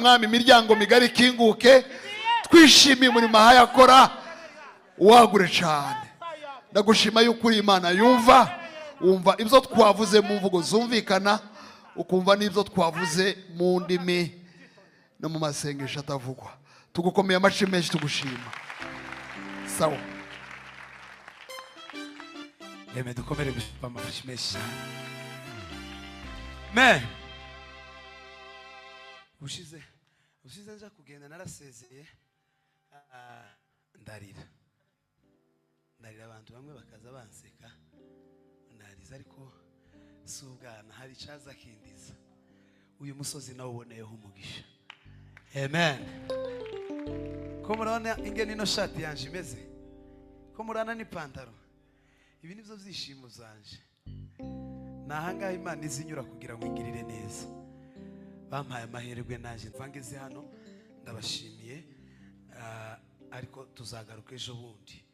Mwami, imiryango migari ikinguke. Twishimiye umurimo ahaye akora, wagure cyane. Ndagushima yuko uri Imana yumva, wumva ibyo twavuze mu mvugo zumvikana, ukumva n'ibyo twavuze mu ndimi no mu masengesho atavugwa. Tugukomeye amashyi menshi, tugushima. Sawa. Reme dukomere gushima amashyi menshi cyane. Me ushize nja kugenda narasezeye, ndarira, ndarira, abantu bamwe bakaza banseka nariza, ariko si ubwana, hari icaza kindiza. Uyu musozi nawuboneyeho umugisha. Amen. Ko murabona ingene ino shati yanje imeze, ko murabona n'ipantaro, ibi nibyo byishimo zanje. Ni ahangaha Imana izinyura kugira ngo ingirire neza. Bampaye amahirwe naje mva ngeze hano, ndabashimiye. Ariko tuzagaruka ejo bundi.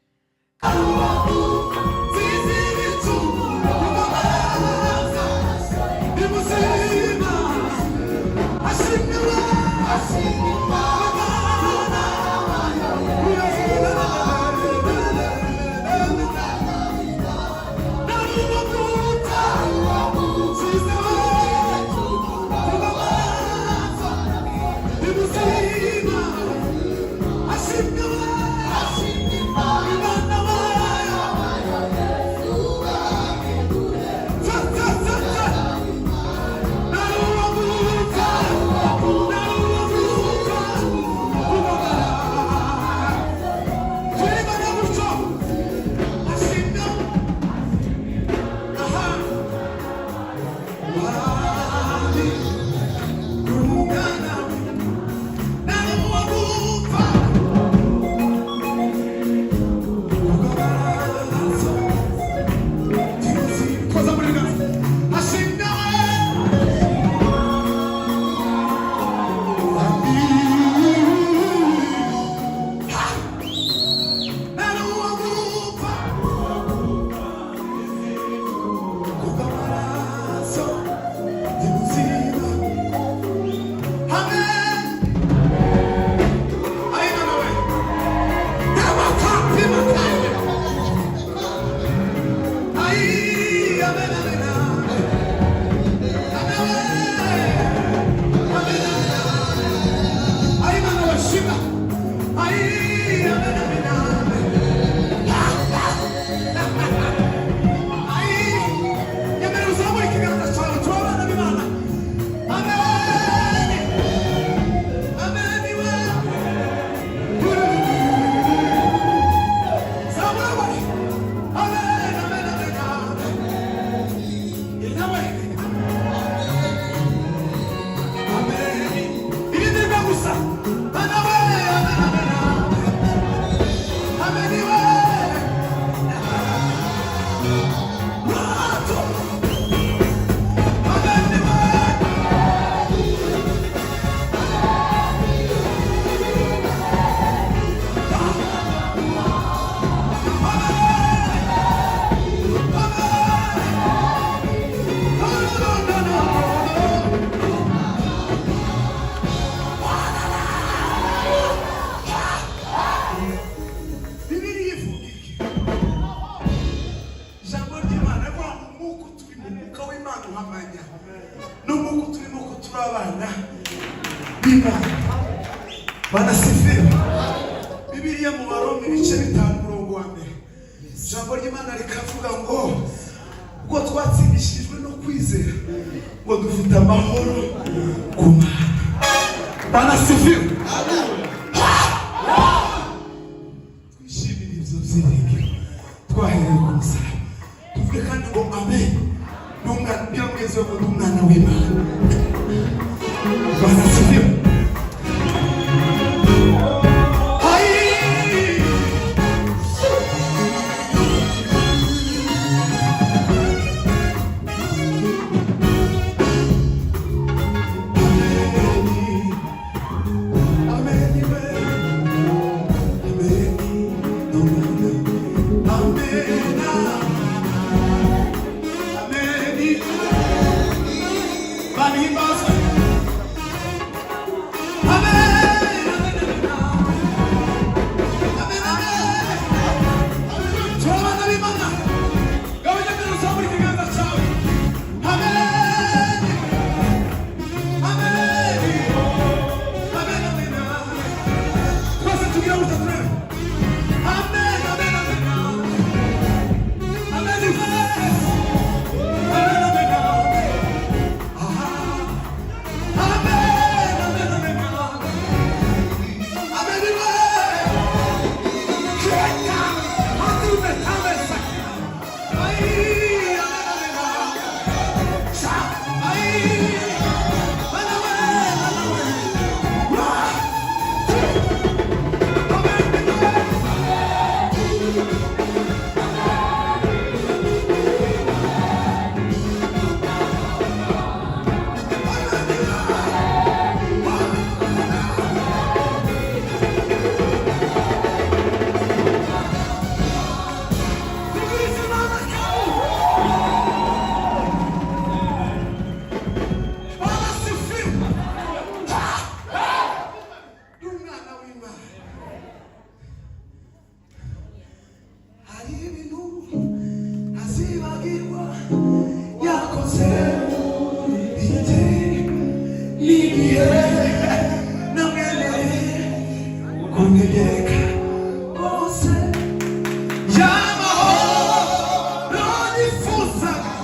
Bibiliya ivuga iki? Ijambo ry'Imana rivuga ngo umwuka turi mu mwuka w'Imana uhamanya n'umwuka turimo ko turi abana b'Imana. Banasifiwe. Bibiliya mu Baroma ibice 5 umurongo wa 1, ijambo ry'Imana rikavuga ngo ubwo twatsindishirijwe no kwizera, ngo dufite amahoro ku Mana. Banasifiwe. Twishimire ibyo byiringiro twahereye ku musaraba, tuvuge kandi ngo amen. Ni umwana, bwira mugenzi wawe ngo ni umwana w'Imana. Banasifiwe. Ayi! Amen. Amen. Amen, amen, amen, amen. Turi abana b'Imana. Gabanya mbere uzamure ikiganza cyawe. Amen, amen, amen, amen. Twese tugira gutya turebe. Amen, amen, amen. Amen, yes. Amen, amen, amen. Aha. Amen, amen, amen, amen. Amen, yes. Keka, hadume, tame, sakina. Ai, amen, amen, amen. Sha, ai, amen, amen, amen. Wah. Amen, amen. Bwana asifiwe. Ndi umwana w'Imana. Hari ibintu ntazibagirwa yakoze bitewe n'igihe namwemereye kuntegeka rwose y'amahoro nifuzaga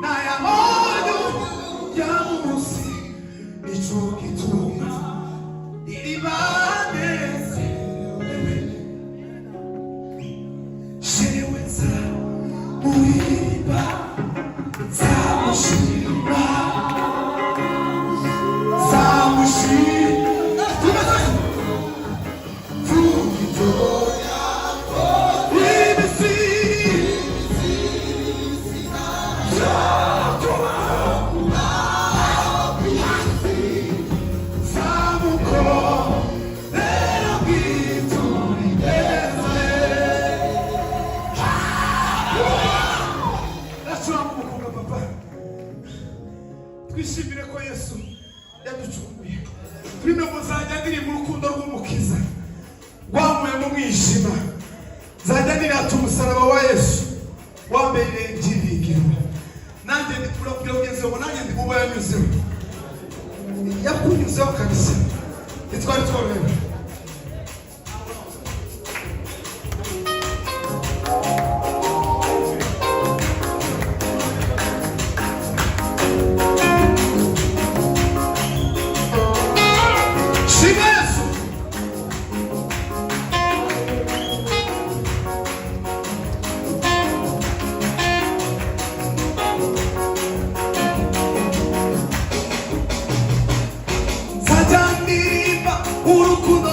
nayabonye ya munsi. Nicyo gituma iribanezerewe jewe nzamuririmba, nzamushima, nzamushima. Vuga ibyo imisi nzamukorera bwiturineze. Ndacuranga umukobwa papa. Twishimire ko Yesu yaducunguye. Turimo muzajya ndirimba urukundo rw'Umukiza rwamuye mu mwijima, nzajya nirata umusaraba wa Yesu wambereye ibyiringiro. Nanjye ndi kurabwira mugenzi wawe, nanjye ndi mubo yanyuzeho, yakunyuzeho kabisa, ntitwari tworohewe. Shima Yesu. Nzajya ndirimba urukundo.